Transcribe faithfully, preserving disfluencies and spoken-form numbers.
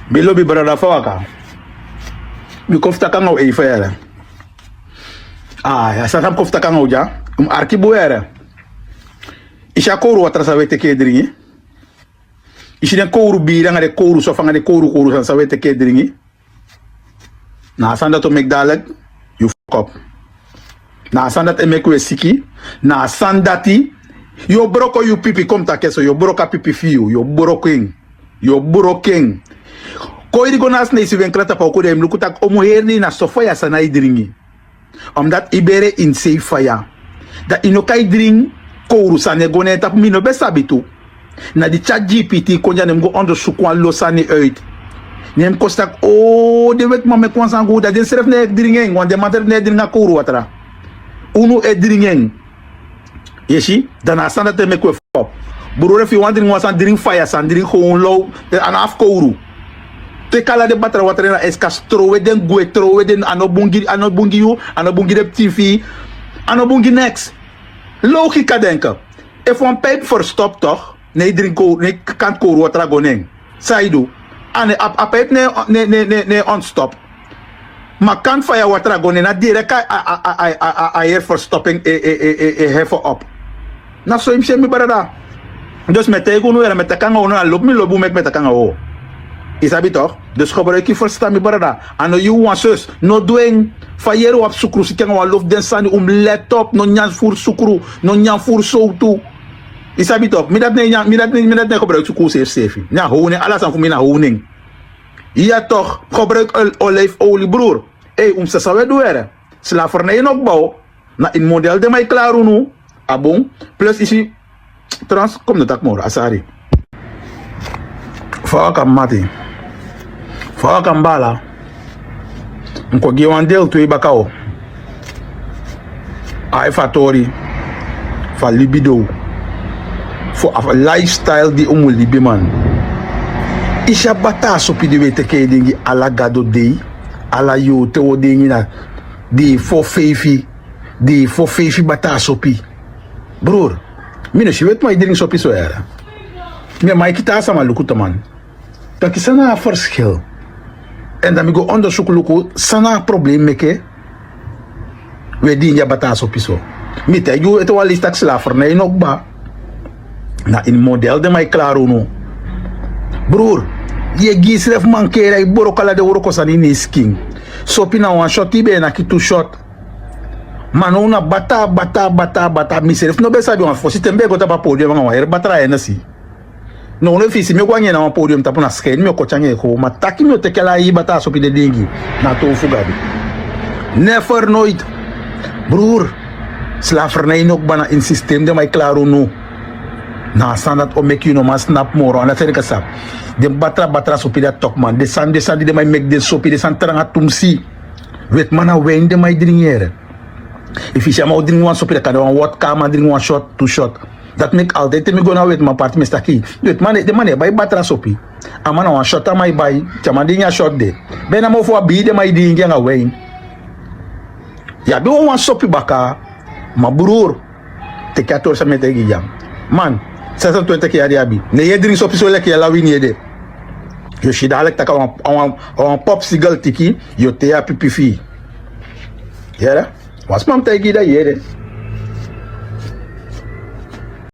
Mi lobi brada, fa waka? Mi kon fu taki nanga un even yere. Ah, ya, san san mi kon fu taki nanga un dya. Un mus arki bun yere. I si a kowru watra san un e teke e dringi? I si den kowru biri nanga den kowru sofu nanga den kowru kowru sani san un e teke e dringi? Na a sani dati o meki dalek yu fokop. Na a sani dati e meki un e siki. Na a sani dati yu o broko yu pipi, kon mi taki en so, yu o broko a pipi fi yu, yu o broko en. Yu o broko en. Kon iri go na a Sneisi wenkra tapu a uku, dan yu mus luku taki omu heri dei na so faya sani a e dringi. Omdat i bere ini sei faya. Dan i no kan e dringi kowru sani e go na en tapu, mi no ben sabi tu. Na di ChatGPT kon dya, ne mi go ondersuku wan lo sani uit. Ne mi kon si taki, o, den wetiman meki wan sani go, dan densrefi no e dringi en, want den man srefi no e dringi a kowru watra. Unu e dringi en. Yu e si, dan na a sani dati e meki un e fokop. Bruru, efu yu wani dringi wan sani, dringi faya sani, dringi gewoon low, a no abi fu kowru. Teki ala den batra watra na esi kasi, trowe den gwe, trowe den, a no bun gi, a no bun gi yu, a no bun gi den pikin fi yu, a no bun gi neks. Logika denken. Efu wan pijp verstop toch, ne yu dringi kowru, ne yu kanti kowru watra go na en. San yu du? A ne, a, a pijp ne, ne, ne, ne, ne ontstop. Ma kanti faya watra go na en, na direct a, a, a heri verstop en e, e, e, e, e heffen op. Na so yu mus si en, mi brada. Dus mi e taigi unu yere, mi e taki nanga unu, a lobi mi lobi un meki mi e taki nanga unu. I sabi toch? Dus gebruik yu verstan, mi brada. A no yu wan sus. No du en. Fa yere wan sukru siki nanga wan lo fu den sani, un mus let op. No nyan furu sukru, no nyan furu sowtu. I sabi toch? Mi dati no e nyan, mi dati no e, mi dati no e gebruik sukru sefisefi. Na honing, ala sani fu mi na honing. Ya toch, gebruik ol-, olijfolie, broer. Ei, un mus sabi san un e du yere. Slavernij no kba o. Na ini model den man e klari unu. A bun. Plus i si, trans, kon mi no taki moro, a sari. Fa waka mati? Fa waka bala? Mi kon gi wan deel twee baka o. A e fu a tori fu a libi dow. Fu a lifestyle di un mus libi, man. I si a bataa sopi di un e teke e dingi ala gado dei, ala yuu te un o dingi na dei fo feifi, dei fo feifi bataa sopi. Broer, mi no si wetiman e dringi sopi so yara. Mi e maiki taa sama luku tu, man. Taki san na a verschil. Èn dan mi go ondersuku luku san na a problem meke un e dingi a bataa sopi so. Mi taigi un ete wan leisi taki slavernij no kba. Na ini model den man e klari unu. Broer, yu e gi yusrefi mankeri, a e broko ala den wroko sani ini yu skin. Sopi na wan shot, yu ben e naki tu shot. Ma now na bataa, bataa, bataa, bataa. Misrefi no ben sabi wan fosi ten mi ben e go tapu a podium nanga wan heri bataa Hennessy. Now, now efu yu si mi e go anga en na wan podium tapu, na skin mi o koti anga en go. Ma taki mi o teki ala yu bataa sopi de dingi, na toon fu Gadu. Never nooit. Broer, slavernij no kba. Na ini systeem den man e klari unu. Na a sani dati o meki yu no man snap moro. Anda seri kasa. Den batra batra sopi dati tok, man. Den sani, den sani di den man e meki den sopi, den sani tranga tumsi. Wetiman na win den man e dringi yere. Efu yu si a man o dringi wan sopi, dan kande wan wodka, a man dringi wan shot, tu shot. Dati meki altijd te mi go na wetiman parti mi e si taki, wetiman, den man no e bai batra sopi. A man na wan shot a man e bai, te a man dingi a shot de. Bijna moro fu a bii den man e dingi anga win. Yu abi wan sopi baka, ma broer, teki a tori san mi e taigi yu dya. Man, zesentwintig yari yu abi. Ne yu e dringi sopi so leki yu e law ini yu ede. Yu o si dadelijk taki a wan, a wan, a wan popsicle tiki, yu o tei a pipi fi yu. Yere? Wan sma mus taigi yu dati, yere.